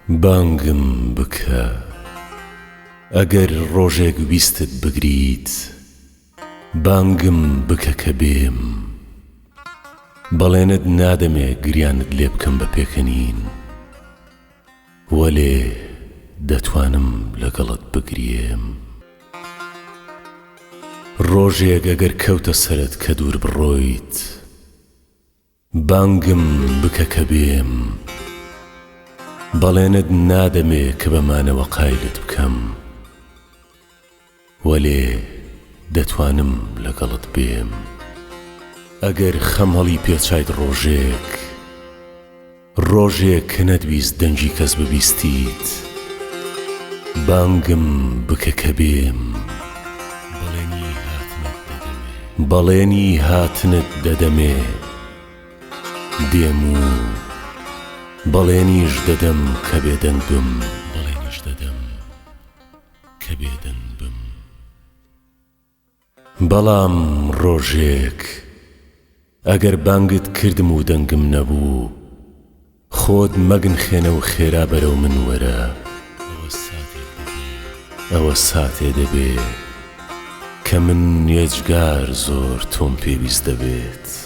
بانگم بکە ئەگەر ڕۆژێک ویستت بگریت بانگم بکە کە بێم بەڵێنت نادەمێ گریانت لێ بکەم بە پێکەنین وەلێ دەتوانم لەگەڵت بگریێم. ڕۆژێک ئەگەر کەوتە سەرت کە دوور بڕۆیت بانگم بکە کە بێم بەڵێنت نادەمێ کە بە مانەوە قایلت بکەم وەلێ دەتوانم لەگەڵت بێم ئەگەر خەم هەڵی پێچایت ڕۆژێک ڕۆژێک کە نەتویست دەنگی کەس ببیستیت بانگم بکە کە بێم بەڵێنی هاتنت دەدەمێ دێم و بەڵێنیش دەدەم کە بێدەنگ بم. بەڵام ڕۆژێک ئەگەر بانگت کردم و دەنگم نەبوو، خۆت مەگنخێنە و خێرا بەرەو من وەرە. ئەوە ساتێ دەبێ کە من یەجگار زۆر تۆم پێویست دەبێت.